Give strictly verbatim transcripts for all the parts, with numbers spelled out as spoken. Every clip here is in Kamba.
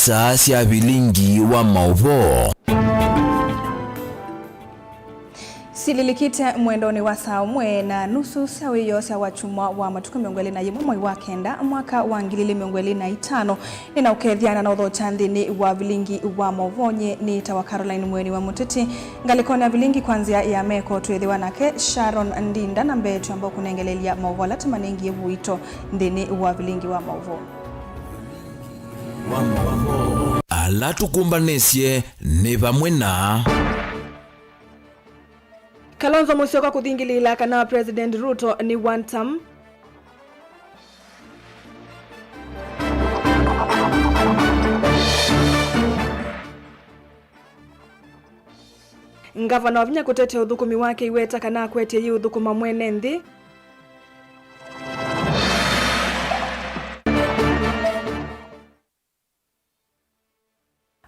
Saa sya vilingi wa maũvoo. Sililikite mwendonĩ wa saa ũmwe na nusu sya wĩoo sya Wakyumwa wa matukũ mĩongo ĩlĩ na yĩmwe mwai wa kenda mwaka wa ngili ilĩ mĩongo ĩlĩ na itano. Nĩnaũkethya na naũthokya nthĩnĩ wa vilingi wa maũvoo. Nyie nĩtawa Caroline Mweni wa Mũteti. Ngalĩkonĩ ya vilingi kwa nzĩa ya meko twĩthĩwa nake Sharon Ndinda, na mbee twamba kũnengelelya maũvoo ala tũmanengie vuito nthĩnĩ wa vilingi wa maũvoo. Ala tũkũmbanĩsye nĩ vamwe na Kalonzo Musyoka kũthingilĩĩla kana President Ruto nĩ one term. Ngavana wa vinya kũtetea ũthũkũmi wake aiweta kana akwetye yĩũthũkũma mwene nthĩ.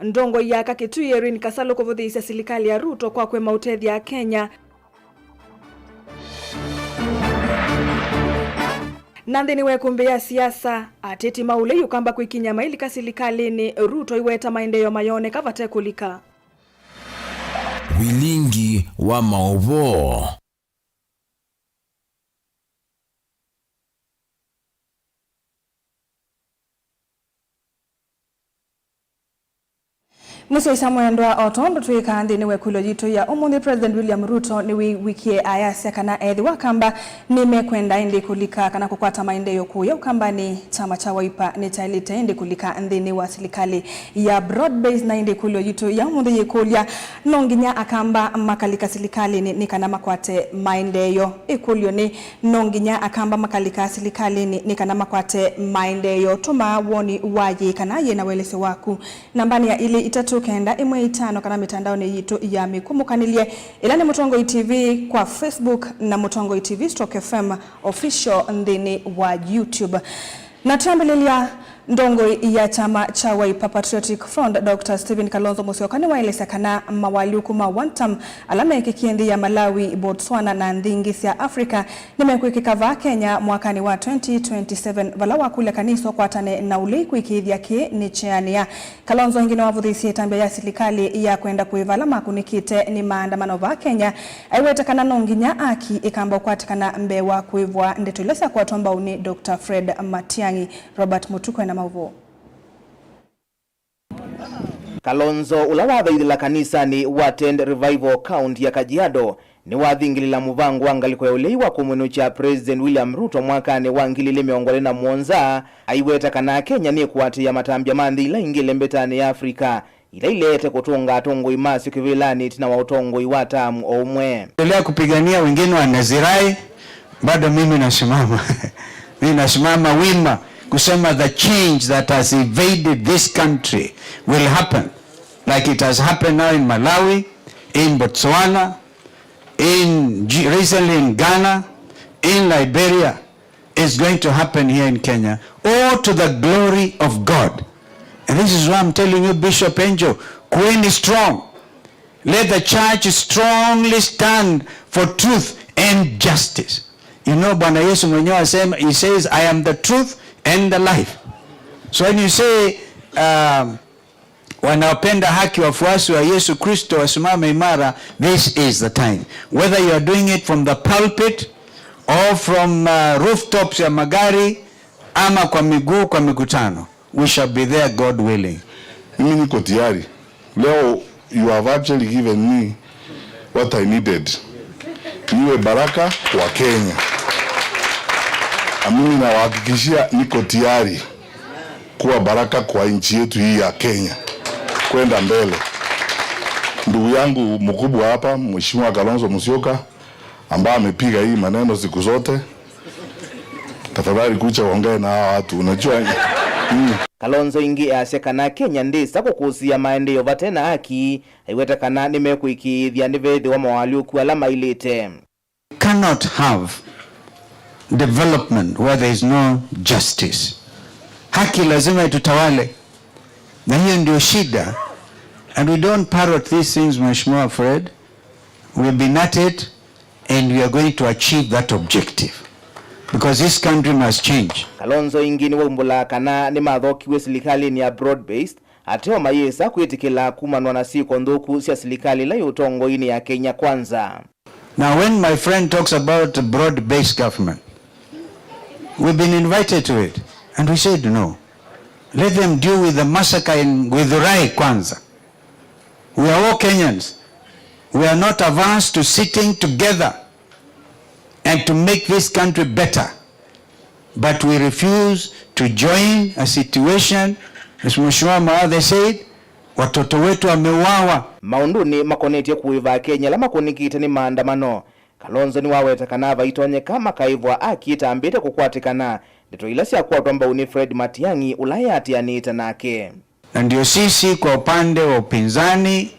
Ndongoi ya aka Kitui Irene Kasalu kũvũthĩĩsya silikalĩ ya Ruto kwa kũema ũtethya Akenya. Na nthĩnĩ wa ĩkũmbĩ ya siasa, ateti ma ũlei ũkamba kwĩkiny'a mailika silikalĩnĩ, Ruto aiweta maendeeo mayooneka vate kũlika. Vilingi wa maũvoo. Mũsyaĩĩsya mwendwa, o tondũ twĩkaa nthĩnĩ wa ĩkũlyo yitũ ya ũmũnthĩ, President William Ruto nĩwĩw'ĩkie ayasya kana ethĩwa Akamba nĩmekwenda ĩndĩ kũlika kana kũkwata maendeeo kũya Ũkambanĩ, kyama kya Wiper nĩkyaĩlĩte ĩndĩ kũlika nthĩnĩ wa silikalĩ ya broad based. Na ĩndĩ ĩkũlyo yitũ ya ũmũnthĩ yĩkũlya, no nginya Akamba makalika silikalĩnĩ nĩ kana makwate maendeeo? Ĩkũlyo nĩ, no nginya Akamba makalika silikalĩnĩ nĩ kana makwate maendeeo? Tũma woni wa yĩĩ kana yĩ na welesyo waku nambanĩ ya ilĩ itatũ kenda ĩmwe itano kana mĩtandaonĩ yitũ ya mĩkũmũkanĩlye, ĩla nĩ Mũtongoi T V kwa Facebook na Mũtongoi T V stroke F M Official nthĩnĩ wa YouTube. Na twambĩlĩlya, ndongoi ya kyama kya Wiper Patriotic Front, Doctor Stephen Kalonzo Musyoka nĩwaelesya kana mawalyũku ma one term ala mekĩkie nthĩ ya Malawi, Botswana na nthĩ ingĩ sya Africa nĩmekwĩkĩka vaa Kenya mwakanĩ wa twenty twenty-seven, vala wakũlya kanisa ũkwatane na ũlei kũĩkĩĩthya kĩĩ nĩkyeanĩa. Kalonzo ĩngĩ nĩwavũthĩĩsye ĩtambya ya silikalĩ ya kwenda kũĩva ala makũnĩkĩte nĩ maandamano vaa Kenya, aiweta kana no nginya aki ĩkamba ũkwatĩkana mbee wa kũĩvwa ndeto ila syakwatwa mbau nĩ Doctor Fred Matiang'i. Robert Mũtuku ena maũvoo. Kalonzo, ũla wathaithĩla kanisanĩ wa Tent Revival kaũnti ya Kajiado, nĩwathingĩlĩla mũvango wa ngalĩko ya ũlei wa kũmwĩnũkya President William Ruto mwakanĩ wa ngili ilĩ mĩongo ĩlĩ na mũonza, aiweta kana Kenya nĩkũatĩĩa matambya ma nthĩ ila ingĩ ĩlembetanĩ ya Africa, ila ileete kũtũnga atongoi masyo kĩvĩlanĩ ĩtina wa ũtongoi wa taamu o ũmwe. Endelea kupigania wengine wanazirai, bado mimi nasimama. Mimi nasimama wima kusema the change that has invaded this country will happen, like it has happened now in Malawi, in Botswana, in G-, recently in Ghana, in Liberia, is going to happen here in Kenya, all to the glory of God. And this is why I'm telling you, Bishop Angel, kuweni strong. Let the church strongly stand for truth and justice. You know, Bwana Yesu mwenyewe asema, he says, "I am the truth and the life." So when you say, um, wanaopenda haki, wafuasi wa Yesu Kristo wasimame imara, this is the time. Whether you are doing it from the pulpit or from, uh, rooftops ya magari ama kwa miguu kwa mikutano, we shall be there, God willing. Mimi niko tayari. Leo you have actually given me what I needed. Niwe baraka kwa Kenya. Na mimi nawahakikishia niko tayari kuwa baraka kwa nchi yetu hii ya Kenya kwenda mbele. Ndugu yangu mkubwa hapa, Mheshimiwa Kalonzo Musyoka, ambaye amepiga hii maneno siku zote, tafadhali kucha uongee na hawa watu. Unajua, mm. Kalonzo ĩngĩ easya kana Kenya ndĩsa kũkũsĩĩa maendeeo vate na aki, aiweta kana nĩmekũĩkĩĩthya nĩveethĩwa mawalyũku ala maĩlĩte. Cannot have development where there is no justice. Haki lazima itutawale. Na hiyo ndio shida. And we don't parrot these things, Mheshimiwa Fred. We have been at it and we are going to achieve that objective. Because this country must change. Kalonzo ĩngĩ nĩwaumbũlaa kana nĩmathokiw'e silikalĩnĩ ya broad based, Ateo mayĩsa kwĩtĩkĩla kumanwa na syĩko nthũku sya silikalĩ ĩla yĩ ũtongoinĩ ya Kenya Kwanza. Now, when my friend talks about broad-based government, we've been invited to it, and we said no. Let them deal with the massacre in Githurai kwanza. We are all Kenyans. We are not averse to sitting together and to make this country better. But we refuse to join a situation, as Mheshimiwa Maathe said, watoto wetu wameuawa. Maũndũnĩ makonetye kũĩva Akenya ala makũnĩkĩte nĩ maandamano, Kalonzo nĩwaweta kana vaitonyeka makaĩvwa aki ĩtambĩte kũkwatĩkana ndeto ila syakwatwa mbau nĩ Fred Matiang'i ũla eatĩanĩĩte nake. Na ndio sisi kwa upande wa upinzani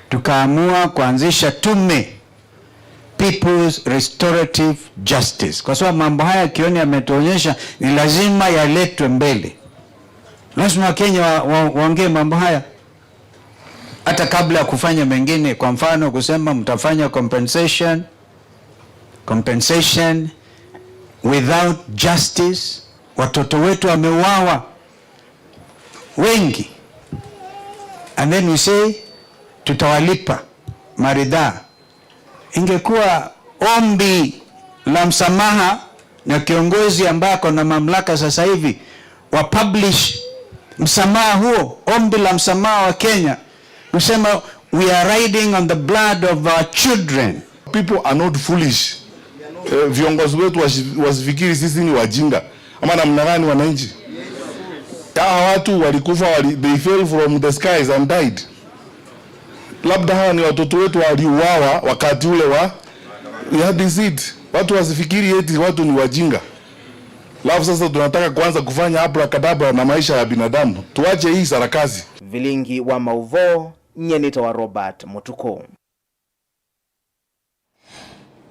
tukaamua kuanzisha tume, People's Restorative Justice, kwa sababu mambo haya Kioni ametuonyesha ni lazima yaletwe mbele. Lazima Wakenya wa, wa, waongee mambo haya hata kabla ya kufanya mengine, kwa mfano kusema mtafanya compensation, compensation. Without justice, watoto wetu wameuawa wengi, and then we say tutawalipa maridhaa. Ingekuwa ombi la msamaha na kiongozi ambaye ako na mamlaka sasa hivi wa publish msamaha huo, ombi la msamaha wa Kenya, kusema we are riding on the blood of our children. People are not foolish. Eh, viongozi wetu wasi- wasifikiri sisi ni wajinga ama namna gani? Wananchi, hawa watu walikufa, wali, they fell from the skies and died. Labda hawa ni watoto wetu waliuawa wakati ule wa, we had this it. Watu wasifikiri eti watu ni wajinga. Alafu sasa tunataka kuanza kufanya abracadabra na maisha ya binadamu. Tuache hii sarakasi. Vilingi wa mauvoo, nyie nĩtawa Robert Mũtukũ.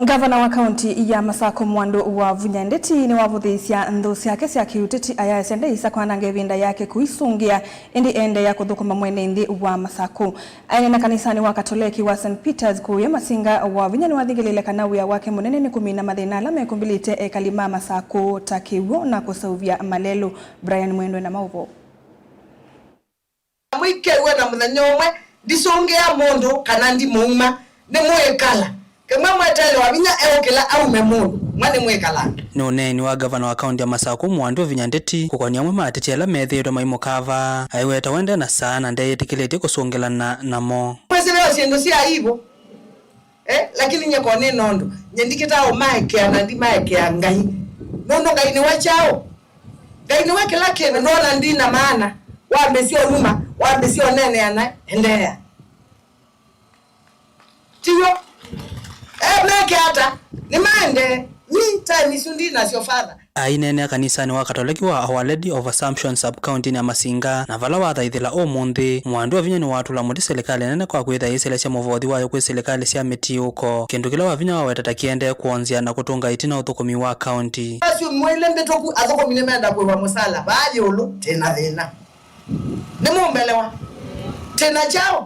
Ngavana wa kaunti ya Masakũ Mwandũ Wavinya Ndeti nĩwavũthĩĩsya nthũ syake sya kĩũteti ayaasya ndaisa kwananga ĩvinda yake kũisũngĩa, ĩndĩ eendeea kũthũkũma mwene nthĩ wa Masakũ. Aineena kanisanĩ wa Katoleki wa Saint Peter's kũũya Masinga, Wavinya nĩwathingĩlĩĩle kana wĩa wake mũnene nĩ kũmina mathĩna ala mekũmbĩlĩte ekali ma Masakũ ta kĩw'ũ na kũseũvya malelũ. Brian Mwendwe na maũvoo. Mwĩkew'a na mũthenya ũmwe, ndisũngĩa mũndũ kana ndimũuma, nĩmwĩkala. Kĩmwe mweteele Wavinya eũkĩla aume mũndũ, mwa nĩmwĩkala andũ. Nĩ ũneeni wa ngavana wa kaũntĩ ya Masakũ Mwandũ Vinya Ndeti kũkonia amwe ma ateti ala methĩĩtwe maimũkava. Aiweta we nde na saa na ndeyĩtĩkĩlĩtye kũsũngĩlana namo. Mwĩsĩle o syĩndũ sya aibu. Eh, lakini nyie ko nĩ nondũ nyie ndikĩtaa ũmaekea na ndimaekea Ngai, nũndũ Ngai nĩwe kyaũ? Ngai nĩwe kĩla kĩndũ. Ndwona ndi na maana? Wambĩsya ũnuma, wambĩsya ũneenea na endeea. Tiw'o? Eh, meke ata? Nĩmaendee. Nyi time isu ndi nasyo, Father. Aineenea kanisanĩ wa Katoleki wa Our Lady of Assumption sub-county-nĩ ya Masinga, na vala wathaithĩla ũmũnthĩ, Mwandũ Wavinya nĩwatũla mũtĩ silikalĩ nene kwa kwĩtha ĩiselesya mũvothi wayo kwĩ silikalĩ sya mĩtiũko, kĩndũ kĩla Wavinya waweta ta kĩendee kwonzya na kũtũnga ĩtina ũthũkũmi wa kaũnti. Asu mwĩlĩ mbĩtũku, athũkũmi nĩmenda kũĩwa mũsala vaa ĩũlũ, tĩ na thĩna. Nĩmũmbelewa? Tĩ na kyaũ?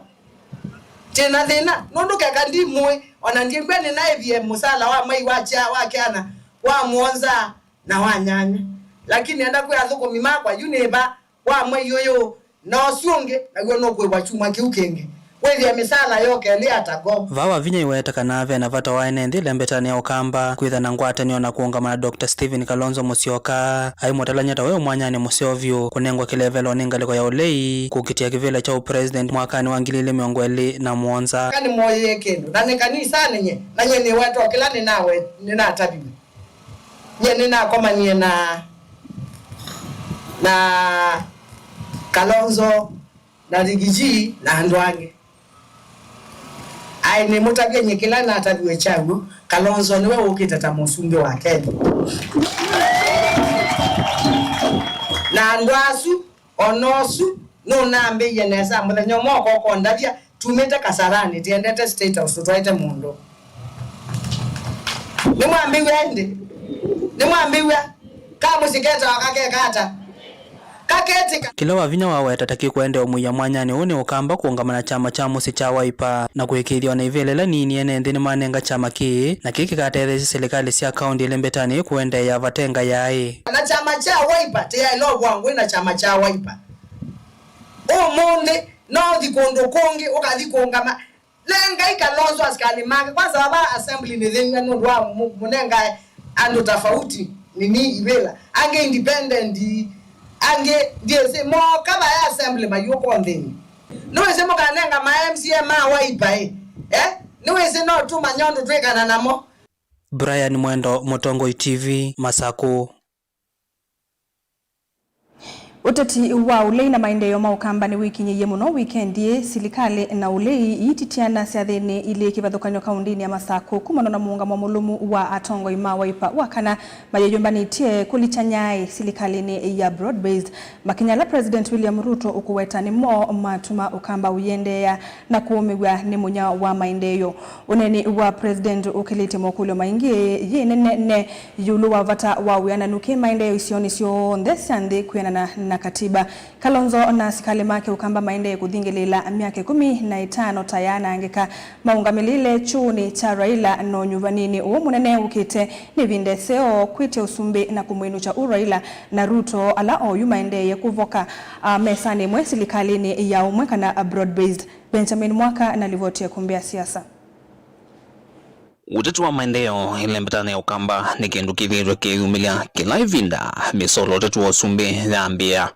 Tĩ na thĩna, nũndũ keka ndimũĩ, o na ndyĩw'a nĩnaĩvie mũsala wa mwei wa kya, wa kyana, wa mũonza, na wa nyanya. Lakini nenda kwĩa athũkũmi makwa, yu nĩ va wa mwei ũyũ, na ũsu ũngĩ naw'o nũkũĩvwa kyumwa kĩu kĩngĩ. Wĩthĩe mĩsaala yoka ĩlĩ ata ngo. Vaa Wavinya aiweta kana ve na vata wa ene nthĩ ĩlembetanĩ ya Ũkamba kwĩtha na ngwatanĩo na kũũngama na Doctor Stephen Kalonzo Musyoka. Aimũtalany'a ta we ũmwanyanĩ mũseo vyũ, kũnengwa kĩlevelo nĩ ngalĩko ya ũlei, kũkitĩa kĩvĩla kya ũpresident mwakanĩ wa ngili ilĩ mĩongo ĩlĩ na mũonza. Aka nĩmoyĩe kĩndũ, na nĩ kanisanĩ nyie, na nyie nĩwetwa kĩla nĩnawe-, nĩnataviwe. Nyie nĩnakomanie na, na Kalonzo na Rigiji na andũ angĩ. Aĩ nĩmũtavye nyie kĩla nataviwe kyaw'o, Kalonzo nĩwe ũkĩte ta mũsumbĩ wa Kenya. Na andũ asu, o na ũsu, nũnambĩie nesa, mũthenya ũmwe ũka ũkondavya, tumĩte Kasarani, tĩendete State House, tũtwaĩte mũndũ. Nĩmwambĩw'a ĩndĩ? Nĩmwambĩw'a? Ka mũsyĩ ketawa kakeka ata? Kaketĩka. Kĩla Wavinya waweta ta kĩkũendea ũmũia mwanyanĩ ũũ nĩ Ũkamba kũũngama na kyama kya mũsyĩ kya Wiper na kũĩkĩĩthya o na ivĩla ila nini ene nthĩ nĩmanenga kyama kĩĩ, na kĩĩ kĩkatetheesya silikalĩ sya kaũnti ĩlembetanĩ ĩĩ kũendeea vate ngayaĩ. Na kyama kya Wiper tĩyaĩle ũvw'a ngũĩ na kyama kya Wiper. Ũmũnthĩ no ũthi kũndũ kũngĩ ũkathi kũũngama. Nengai Kalonzo asikalĩ make. Kwanza vava assembly nĩ thĩny'a nũndũ wa mũ-, mũnengae andũ tofauti nini ivĩla. Angĩ independent, angĩ ndyĩsĩ moka vaya assembly mayũka nthĩnĩ. Nĩwĩsĩ mũkanenga ma M C A ma Wiper ĩ? Eh? Nĩwĩsĩ no tũmanya ũndũ twĩkana namo. Brian Mwendo, Mũtongoi T V, Masakũ. Ũteti wa ũlei na maendeeo ma Ũkamba nĩwĩkinyĩie mũno wikendi ĩĩ, silikalĩ na ũlei iititiana syathĩnĩ ilĩ kĩvathũkany'o kaũndĩnĩ ya Masakũ kumana na mũũngamo mũlũmu wa atongoi ma Wiper wa kana mayĩyũmbanĩtye kũlikya nyaĩ silikalĩnĩ ya broad-based, makinya ala President William Ruto ũkũweta nĩmo matuma Ũkamba ũiendeea na kũũmĩw'a nĩ mũnyao wa maendeeo. Ũneeni wa President ũkĩlĩtye mokũlyo maingĩ yĩ nene ne ĩũlũ wa vata wa wĩananu kĩ-maendeeo isionĩ syonthe sya nthĩ kwĩanana na katiba. Kalonzo na asikalĩ make Ũkamba maendee kũthingĩlĩĩla myaka ĩkũmi na ĩtano ta yaanangĩka maũngamĩlĩĩle kyũũnĩ kya Raila, no nyuvanĩnĩ ũũ mũnene ũkĩte nĩ ĩvinda ĩseo kwĩtya ũsumbĩ na kũmwĩnũkya ũ Raila na Ruto, ala oyu maendeeie kũvoka, a, mesanĩ ĩmwe silikalĩnĩ ya ũmwe kana broad-based. Benjamin Mwaka na livoti ya Kumbi ya Siasa. Ũteti wa maendeeo ĩlembetanĩ ya Ũkamba nĩ kĩndũ kĩthĩĩtwe kĩyumĩlya kĩla ĩvinda mĩsolo ũteti wa ũsumbĩ yambĩĩa.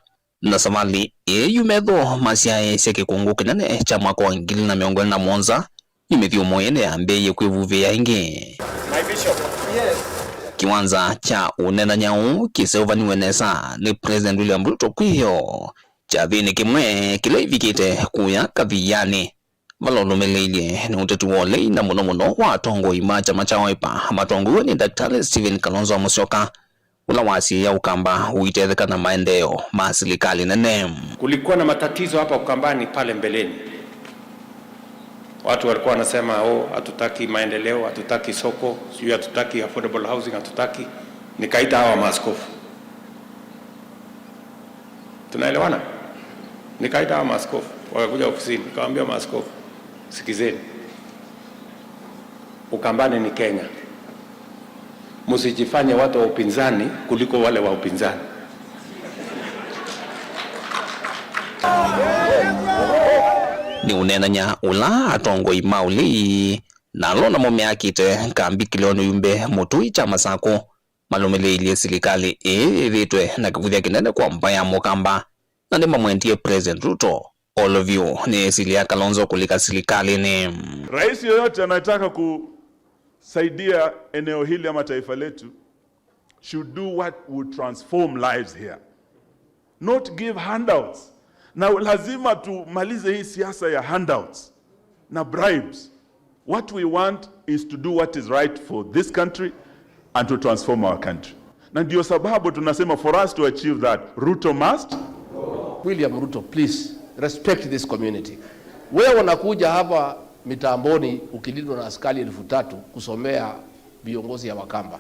Na savalĩ ĩĩ yumetho masyaĩĩsye kĩkũngũ kĩnene kya mwaka wa ngili na mĩongo ĩlĩ na mũonza, yu mĩthyũmũo ĩĩ nĩyambĩĩie kwĩvuvĩĩa ĩngĩ. Kĩwanza kya ũneenany'a ũũ kĩseũvaniw'e nesa nĩ President William Ruto kwĩoo kyathĩnĩ kĩmwe kĩla ĩvikĩte kũya Kathianĩ, vala ũlũmĩlĩilye nĩ ũteti wa ũlei na mũno mũno wa atongoi ma kyama kya Wiper matongoew'e nĩ Daktari Stephen Kalonzo Musyoka, ũla wasĩĩa Ũkamba ũitetheka na maendeeo ma silikalĩ nene. Kulikuwa na matatizo hapa Ukambani pale mbeleni. Watu walikuwa wanasema, "Oh, hatutaki maendeleo, hatutaki soko, sijui hatutaki affordable housing, hatutaki." Nikaita hawa maaskofu. Tunaelewana? Nikaita hawa maaskofu, wakakuja ofisini, nikawaambia, "Maaskofu, sikizeni. Ukambani ni Kenya. Msijifanye watu wa upinzani kuliko wale wa upinzani." Nĩ ũneenany'a ũla atongoi ma ũlei na ala namo meakĩte kambi kĩleonĩ yumbe mũtũi kya Masakũ malũmĩlĩilye silikalĩ ĩĩ yĩthĩĩtwe na kĩvũthya kĩnene kwa mbaĩ ya Mũkamba, na nĩmamwendie President Ruto. All of you nĩ ĩsilĩ ya Kalonzo kũlika silikalĩnĩ. Rais yoyote anayetaka kusaidia eneo hili ama taifa letu should do what will transform lives here, not give handouts. Na lazima tumalize hii siasa ya handouts na bribes. What we want is to do what is right for this country and to transform our country. Na ndio sababu tunasema, for us to achieve that, Ruto must. William Ruto, please respect this community. Wewe unakuja hapa mitamboni ukilindwa na askari elfu tatu kusomea viongozi ya Wakamba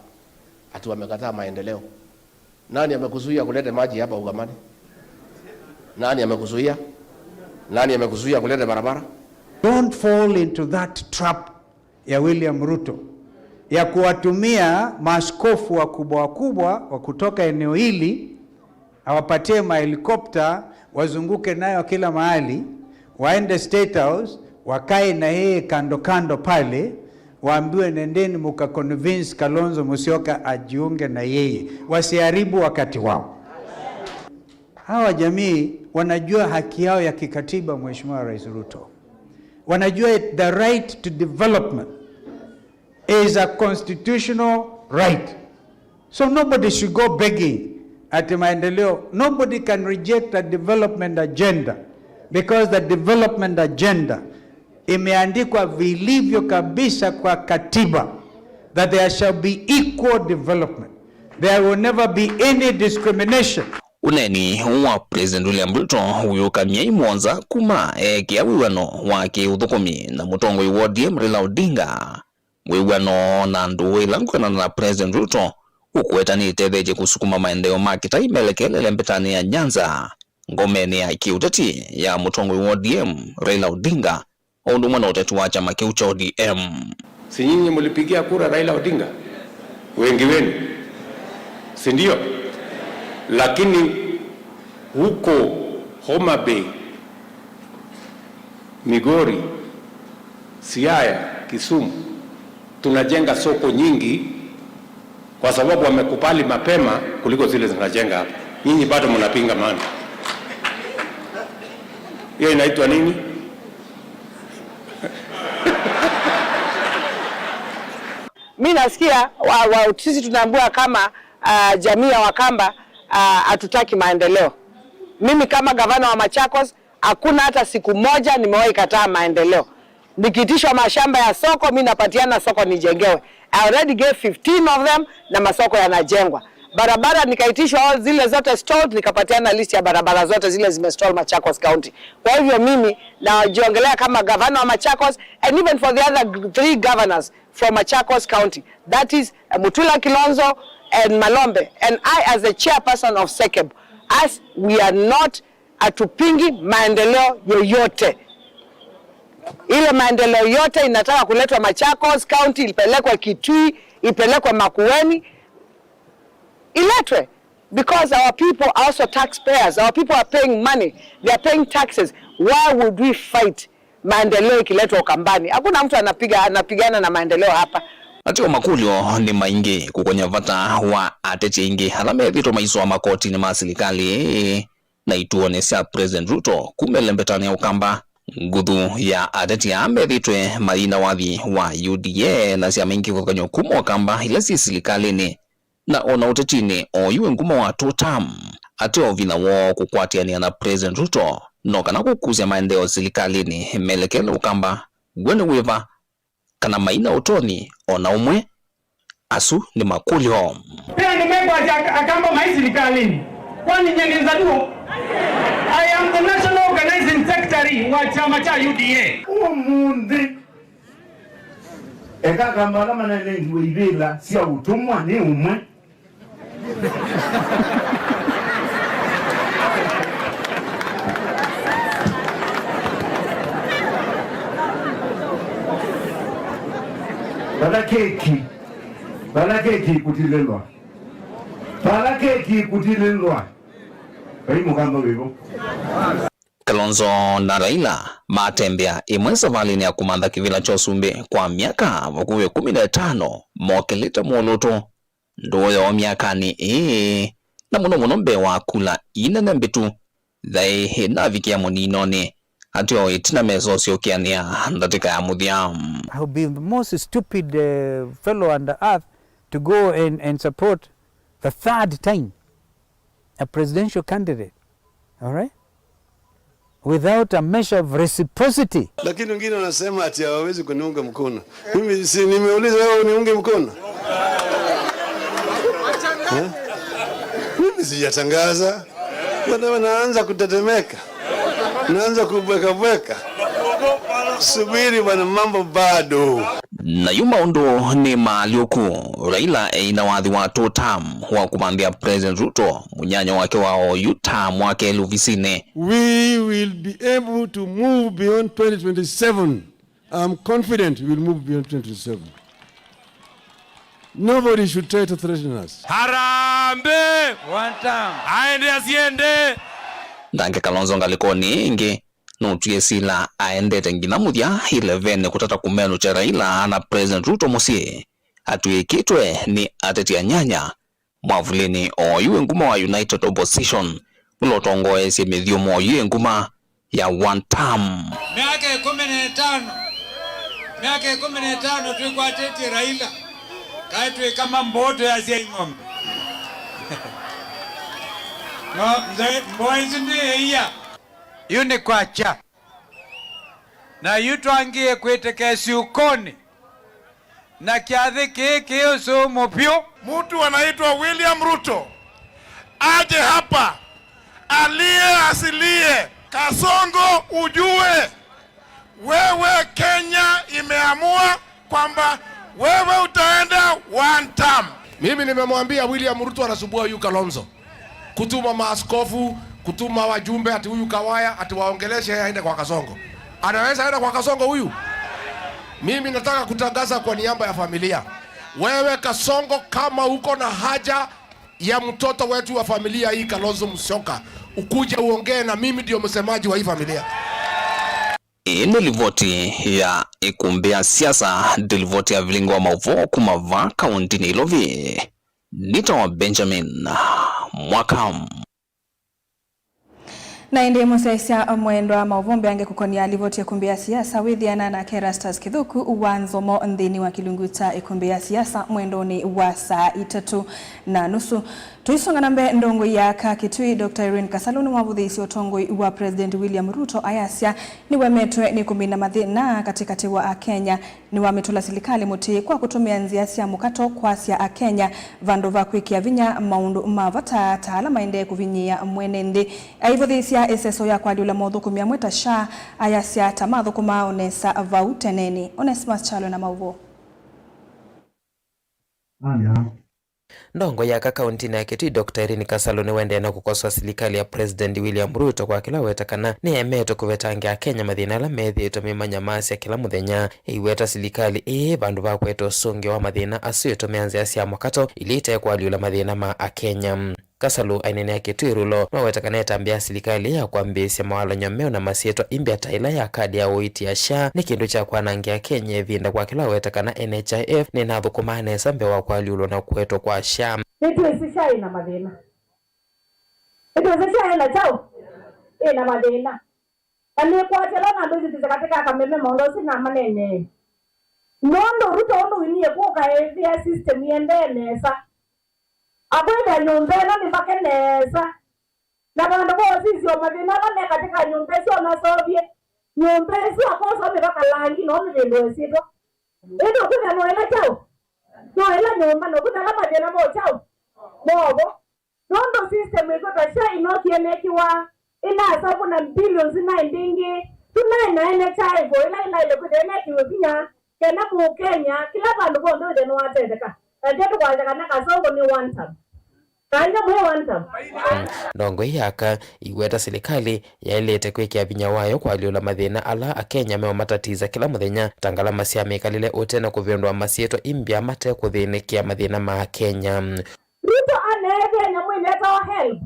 ati wamekataa maendeleo. Nani amekuzuia kuleta maji hapa Ukambani? Nani amekuzuia? Nani amekuzuia kuleta barabara? Don't fall into that trap ya William Ruto ya kuwatumia maaskofu wakubwa wakubwa wa kutoka eneo hili, awapatie mahelikopta wazunguke nayo kila mahali, waende State House, wakae na yeye kando kando pale, waambiwe, "Nendeni muka convince Kalonzo Musyoka ajiunge na yeye." Wasiharibu wakati wao. Hawa jamii wanajua haki yao ya kikatiba, Mheshimiwa Rais Ruto. Wanajua the right to development is a constitutional right. So nobody should go begging ati maendeleo. Nobody can reject a development agenda because the development agenda imeandikwa vilivyo kabisa kwa katiba that there shall be equal development. There will never be any discrimination. Ũneeni ũũ wa President William Ruto ũyũka myei mũonza kuma eekĩa wĩw'ano wa kĩ-ũthũkũmi na mũtongoi wa O D M Raila Odinga. Wĩw'ano na ndũũ ĩla kwĩanana na President Ruto ũkũweta nĩtetheetye kũsukuma maendeeo ma kĩtai melekelele mbetanĩ ya Nyanza, ngomenĩ ya kĩũteti ya mũtongoi wa O D M Raila Odinga, o ũndũ ũmwe na ũteti wa kyama kĩu kya O D M. Si nyinyi mlipigia kura Raila Odinga? Wengi wenu, si ndio? Lakini huko Homa Bay, Migori, Siaya, Kisumu, tunajenga soko nyingi kwa sababu wamekubali mapema kuliko zile zinajenga hapa. Nyinyi bado mnapinga maana. Hiyo inaitwa nini? Mi nasikia wa, wa, sisi tunaambiwa kama, ah, jamii ya Wakamba, ah, hatutaki maendeleo. Mimi kama gavana wa Machakos, hakuna hata siku moja nimewahi kataa maendeleo. Nikiitishwa mashamba ya soko, mi napatiana soko nijengewe. I already gave fifteen of them na masoko yanajengwa. Barabara nikaitishwa all zile zote stalled, nikapatiana list ya barabara zote zile zimestall Machakos County. Kwa hivyo mimi najiongelea kama gavana wa Machakos, and even for the other g-, three governors from Machakos County, that is, uh, Mutula Kilonzo and Malombe, and I as the chairperson of SEKEB, as we are not, hatupingi maendeleo yoyote. Ile maendeleo yote inataka kuletwa Machakos County, ipelekwe Kitui, ipelekwe Makueni, iletwe, because our people are also taxpayers. Our people are paying money, they are paying taxes. Why would we fight maendeleo ikiletwa Ukambani? Hakuna mtu anapiga, anapigana na maendeleo hapa. Ateo makũlyo nĩ maingĩ kũkony'a vata wa ateti aingĩ ala methĩĩtwe maisũa makotinĩ ma silikalĩ na ituonĩ sya President Ruto kuma ĩlembetanĩ ya Ũkamba. Nguthu ya ateti aa methĩĩtwe mayina wathi wa U D A na syama ingĩ kũthũkany'o kuma Ũkamba ila syĩ silikalĩnĩ. Na o na ũtetinĩ, oyu wĩ nguma wa two term, ateo vinya woo kũkwatĩanĩa na President Ruto, no kana kũkusya maendeeo silikalĩnĩ melekele Ũkamba, w'o nĩ wĩva, kana maina ũtonyi o na ũmwe? Asu nĩ makũlyo. Ve andũ mekwasya Ak-, Akamba mai silikalĩnĩ, kwani nyie nĩ Nzaluo? I am the national organizing secretary wa kyama kya U D A. Ũmũnthĩ, eka Akamba ala manenengiwe ivĩla sya ũtũmwa nĩ ũmwe. Vala keki, vala keki ĩkũtilĩlwa, vala keki ĩkũtilĩlwa, vai Mũkamba wĩvo. Kalonzo na Raila matembea ĩmwe savalĩnĩ ya kũmantha kĩvĩla kya ũsumbĩ kwa myaka vakuvĩ ĩkũmi na ĩtano, mokĩlĩte mwolũtũ ndũũ yoo myakanĩ ĩĩ, na mũno mũno mbee wa kula ii nene mbĩtu thaĩ ĩnavikĩa mũninonĩ, ateo ĩtina mesũsyokeanĩa ndatĩka ya mũthya. I would be the most stupid, uh, fellow on the earth to go and, and support the third time a presidential candidate, all right, without a measure of reciprocity. Lakini wengine wanasema ati hawawezi kuniunga mkono. Mimi si nimeuliza wewe uniunge mkono? Eh? Mimi sijatangaza. Bwana, naanza kutetemeka. Naanza kubwekabweka. Subiri bwana, mambo bado. Na yu maũndũ nĩ maalyũku, Raila eina wathi wa two term wa kũmanthĩa President Ruto, mũnyanya wake wa oyu term wa kelĩ ovisinĩ. We will be able to move beyond twenty twenty-seven. I'm confident we will move beyond twenty twenty-seven. Nobody should try to threaten us. Harambee! One term. Aende asiende. Ndangĩ Kalonzo ngalĩkonĩ ĩngĩ, nũtwie sila aendete nginya mũthya ĩlevenĩ kũtata kũmenũkya Raila na President Ruto mũsyĩ, atw'ĩkĩtwe nĩ ateti anyanya mwavulĩnĩ oyu wĩ nguma wa United Opposition, ũla ũtongoesye mĩthyũmo oyu yĩ nguma ya one term. Myaka ĩkũmi na ĩtano, myaka ĩkũmi na ĩtano twĩkwatĩtye Raila, kaĩ twĩkama mbũũ twĩasya ing'ombe? No, nze-, mbũũ isu nĩ ĩia. Yu nĩ kwakya. Na yu twangĩe kwĩtĩka ĩsyũkonĩ, na kyathĩ kĩĩ kĩ ũsũmũ vyũ. Mtu anaitwa William Ruto aje hapa, aliye asilie. Kasongo, ujue wewe, Kenya imeamua kwamba wewe utaenda one term. Mimi nimemwambia William Ruto anasumbua huyu Kalonzo, kutuma maaskofu, kutuma wajumbe ati huyu Kawaya ati waongeleshe yeye aende kwa Kasongo. Anaweza enda kwa Kasongo huyu? Mimi nataka kutangaza kwa niaba ya familia. Wewe Kasongo, kama uko na haja ya mtoto wetu wa familia hii Kalonzo Musyoka, ukuje uongee na mimi, ndio msemaji wa hii familia. Ĩĩ nĩ livoti ya ĩkumbĩ ya siasa, nĩ livoti ya vilingi wa maũvoo kuma vaa kaũntinĩ Nairobi. Nĩtawa Benjamin Mwaka. Na ĩndĩ mũsyaĩĩsya mwendwa, maũvoo mbeange kũkonia livoti ya ĩkumbĩ ya siasa wĩthĩana nake Erastus Kĩthũku wa Nzomo nthĩnĩ wa kĩlungu kya ĩkumbĩ ya siasa mwendonĩ wa saa itatũ na nusu. Tũisonga na mbee, ndongoi ya aka Kitui, Doctor Irene Kasalu nĩwavũthĩĩisye ũtongoi wa President William Ruto ayasya nĩwemetwe nĩ kũmina mathĩna katĩkatĩ wa Akenya. Nĩwamĩtũla silikalĩ mũtĩ kwa kũtũmĩa nzĩa sya mũkato kwasya Akenya vandũ va kwĩkĩa vinya maũndũ ma vata ta ala maendee kũvinyĩĩa mwene nthĩ. Aivũthĩĩsya ĩseso ya kũalyũla mothũkũmi amwe ta SHA, ayasya ta mathũkũmaa o nesa vau tenenĩ. Onesmus Kyalo na maũvoo. Ndongoi ya aka kaũntinĩ ya Kitui, Doctor Irene Kasalu nĩwaendee na kũkosoa silikalĩ ya President William Ruto kwa kĩla aweta kana nĩyemetwe kũvetangĩa Akenya mathĩna ala methĩĩtwe maimanyamasya kĩla mũthenya. Ĩiweta silikalĩ ĩĩ vandũ va kũete ũsũngĩo wa mathĩna asu ĩtũmĩa nzĩa sya mũkato ila ite kũalyũla mathĩna ma Akenya. Kasalu aineenea Kitui Rulo nĩwaweta kana ĩtambya ya silikalĩ ya kwambĩĩsya mawalany'o meũ na masyĩtwa imbya ta ĩla ya kadi ya ũiiti ya SHA nĩ kĩndũ kya kwanangĩa Akenya ĩvinda kwa kĩla aweta kana N H I F nĩnathũkũmaa nesa mbee wa kũalyũlwa na kũetwa kwa SHA. Nĩtwĩsĩ SHA ĩna mathĩna. Nĩtwĩsĩ SHA ĩna kyaũ? Ĩna mathĩna. Na nĩkwatya ala nambĩthĩthisye katĩ ka kameme maũndũ asu namaneenee. Nũndũ Ruto ũndũ winie kũka ethĩa system ĩendee nesa. Akwĩthĩa nyũmba ĩno nĩvake nesa. Na vandũ va ũsisya mathĩna ala me katĩ ka nyũmba ĩsu onaseũvye. Nyũmba ĩsu akosa ũmĩvaka langi na ũmĩvĩndũa ĩsyĩtwa. Ĩndĩ ũkwĩthĩa no ĩla kyaũ? No ĩla nyũmba, na ũkwĩthĩa ala mathĩna mo kyaũ? Movo. Nũndũ system ĩkwĩtwa SHA ĩnokie nekiwa ĩnasavũna billions nai mbingĩ. Tũnaĩ na N H I F ĩla ĩnaĩle kwĩthĩa ĩnekiwe vinya kenda Mũkenya kĩla vandũ vonthe wĩthĩe nĩwatetheka. Na tyo tũkwasya kana Kasongo nĩ one term. Kainga mwĩ one term. Ndongoi ya aka iweta silikalĩ yaĩlĩte kwĩkĩa vinya wayo kũalyũla mathĩna ala Akenya meũmatatĩsya kĩla mũthenya, ta ngalama sya mĩkalĩle ũtena kũvĩndũa masyĩtwa imbya mate kũthĩnĩkĩa mathĩna ma Akenya. Ruto aneethĩa nyamũ ĩla ĩtawa HELB.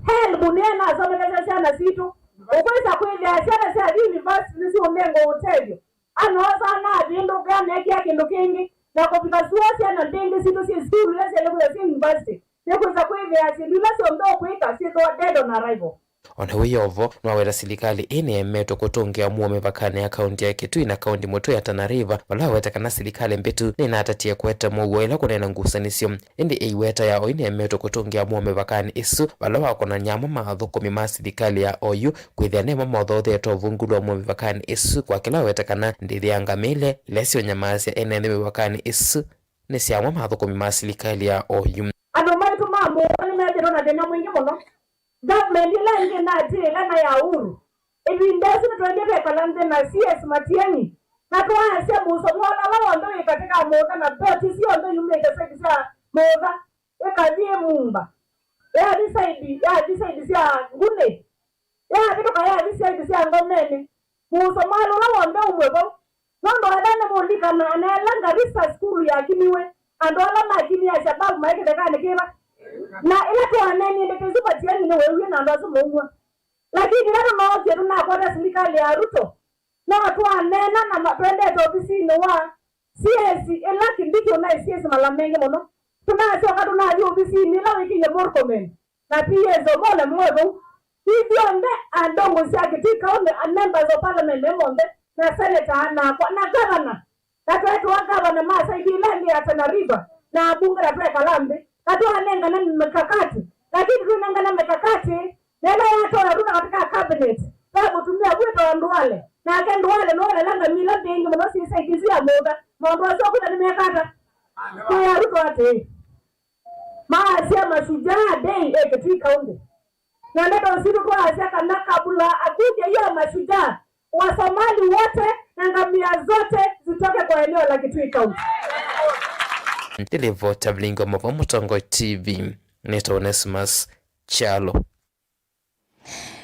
HELB nĩyo ĩnasomethasya syana sitũ. Ũkwĩsa kwĩthĩa syana syathi university nĩsiũnengwa ũtethyo. Anoosa anavĩndũka aneekĩa kĩndũ kĩngĩ, na kũvika sua syana mbingĩ sitũ syĩ sukulu ila syaĩle kwĩthwa syĩ university, nĩkwĩsa kwĩthĩa syĩndũ ila syonthe ũkwĩka syĩthĩwa dead on arrival. O na wĩ o vo, nĩwaweta silikalĩ ĩĩ nĩyemetwe kũtũngĩa mũuo mĩvakanĩ ya kaũnti ya Kitui na kaũnti mũtũi ya Tana River, vala waweta kana silikalĩ mbĩtu nĩnatatie kũete mũuo ĩla kũneena ngusanĩsyo. Ĩndĩ ĩiweta ya oyu nĩyemetwe kũtũngĩa mũuo mĩvakanĩ ĩsu, vala wakonany'a amwe ma athũkũmi ma silikalĩ ya oyu kwĩthĩa nĩmo mothotheete ũvungũlu wa mũuo mĩvakanĩ ĩsu, kwa kĩla waweta kana ndĩthĩ ya ngamĩle ila syũnyamaasya ene nthĩ mĩvakanĩ ĩsu nĩ sya amwe ma athũkũmi ma silikalĩ ya oyu. Andũ maitũ ma mũuo nĩmethĩĩtwe na thĩna mwingĩ mũno. Government ĩla ĩngĩ natiĩla na ya Uhuru, ĩvinda ĩsu nĩtwaendie twekala nthĩ na C S Matiang'i, na twaasya mũsomo ala w'onthe wĩ katĩ ka mũũnda na mboti syonthe yumĩte side sya mũũnda ĩkathi ĩmumba, yathi side, yathi side sya Nguni, yavĩtũka yathi side sya Ngomeni, mũsomo ala ũla w'onthe umwe vau. Nũndũ ethĩwa nĩmũlikanaa, na ĩla Garissa sukulu yakimiwe, andũ ala makimie Al-Shabaab maĩ kĩthekanĩ kĩva? Na ĩla twaneenie ndeto isu, Matiang'i nĩweewie na andũ asu maumw'a. Lakini ĩla tũnookie tũnakwata silikalĩ ya Ruto, no twaneena na ma-, twendete ovisinĩ wa C S ĩla Kindiki ũnaĩ C S mala mengĩ mũno. Tũnasyoka tũnathi ovisinĩ ĩla wĩkĩie Murkomen na P S Omolo me vau. Ithyonthe andongosi sya Kitui County, a members of parliament me monthe, na senator, nakwa, na governor. Na twetũa governor ma side ĩla ĩngĩ ya Tana River, na abunge na twekala nthĩ. Na twanengana mikakati. Lakini twinengana mikakati, na ĩla yatonya Ruto katika cabinet, ve mũtumĩa wĩtawa Nduale. Nake Nduale nũelelanga mila mbingĩ mũno syĩ side isu ya mũũnda. Maũndũ asu akwĩtha nĩmekata. Kwĩa Ruto atĩĩ, maasya Mashujaa Day e Kitui County. Na ndeto sitũ twaasya kana kabla akuje hiyo Mashujaa, Wasomali wote na ngamia zote zitoke kwa eneo la Kitui County. Nĩ livoti ya vilingi wa maũvoo Mũtongoi T V, nĩtawa Onesmus Kyalo.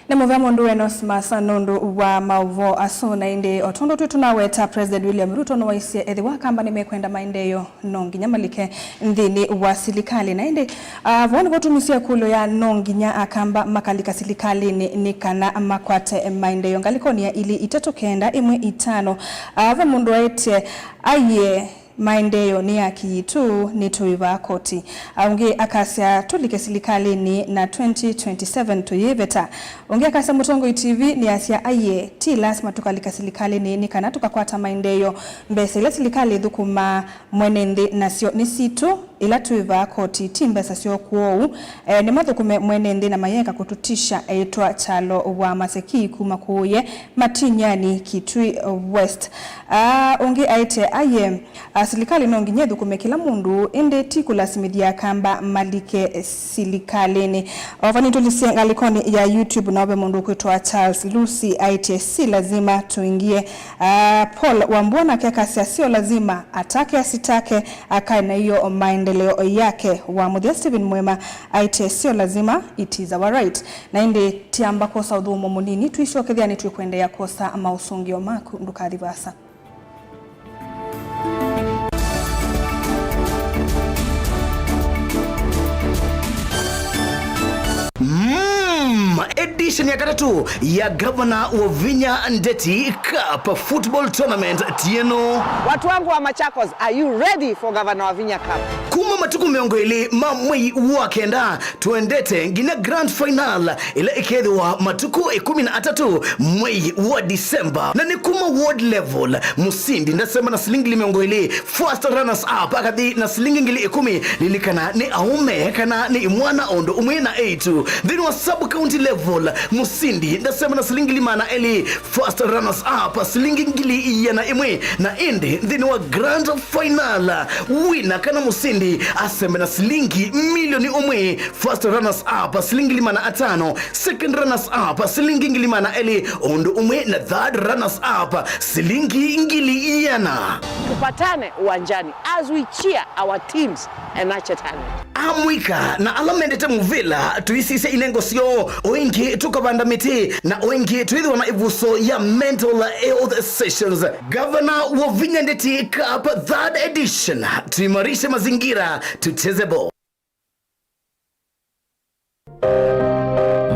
Nĩ mũvea mũndũ Enos Masa nũndũ wa maũvoo asu, na ĩndĩ o tondũ twĩ tũnaweta, President William Ruto nĩwaisye ethĩwa Akamba nĩmekwenda maendeeo, no nginya malike nthĩnĩ wa silikalĩ. Na ĩndĩ, ah, vau nĩvo tumisye ĩkũlyo ya no nginya Akamba makalika silikalĩnĩ nĩ kana makwate maendeeo. Ngalĩkonĩ ya ili itatũ kenda ĩmwe itano, ah, ve mũndũ waĩtye, aiee, maendeeo nĩ aki yitũ, nĩtũĩvaa koti. Ũngĩ akasya, tũlike silikalĩnĩ na twenty twenty-seven tũyĩveta. Ũngĩ akasya, Mũtongoi T V nĩasya, aiee, ti lasima tũkalika silikalĩnĩ nĩ kana tũkakwata maendeeo. Mbesa ila silikalĩ ĩthũkũmaa mwene nthĩ nasyo nĩ sitũ, ila twĩvaa koti, ti mbesa syoo. Kwoou, eh, nĩmathũkũme mwene nthĩ na mayeka kũtũtisha, eĩtwa Kyalo wa Maseki kuma Kũũye, Matinyani, Kitui West. Ah, ũngĩ aĩtye, aiee, ah, silikalĩ no nginya ĩthũkũme kĩla mũndũ, ĩndĩ ti kũlasimĩthya Akamba malike silikalĩnĩ. O vau nĩtũlisye ngalĩkonĩ ya YouTube, na ve mũndũ ũkwĩtwa Charles Lucy aĩtye, si lazima tuingie. Ah, Paul Wambua nake akasya, sio lazima, atake asitake, akae na hiyo maendeleo yake. Wa mũthya Stephen Mwema aĩtye, sio lazima, it is our right. Na ĩndĩ tiamba kwosa ũthũmũo mũnini, tũisyokethya nĩtwĩkwendeea kwosa maũsũngĩo maku, ndũkathi vaasa. Mm, edition ya katatũ ya Gavana Wavinya Ndeti Cup Football Tournament tieno. Watu wangu wa Machakos, are you ready for Gavana Wavinya Cup? Kuma matukũ mĩongo ĩlĩ ma mwei wa kenda, tũendete nginya grand final ĩla ĩkethĩwa matukũ ĩkũmi na atatũ mwei wa December. Na nĩ kuma ward level, mũsindi ndasemba na silingi ngili mĩongo ĩlĩ, first runners up akathi na silingi ngili ĩkũmi, lilikana nĩ aũme kana nĩ imwana o ũndũ ũmwe na eĩtu. Nthĩnĩ wa sub county level, mũsindi ndasemba na silingi ngili maana elĩ, first runners up silingi ngili iana ĩmwe, na ĩndĩ nthĩnĩ wa grand final, winner kana mũsindi asembe na silingi milioni ũmwe, first runners up silingi ngili maana atano, second runners up silingi ngili maana elĩ, ũndũ ũmwe na third runners up silingi ngili iana. Tupatane uwanjani as we cheer our teams and nurture talent. Amũika na ala mendete mũvĩla, tũisisye inengo syoo, o ĩngĩ tũkavanda mĩtĩ, na o ĩngĩ twĩthĩwa na ĩvuso ya mental health sessions. Gavana Wavinya Ndeti Cup third edition, tuimarishe mazingira, tucheze ball.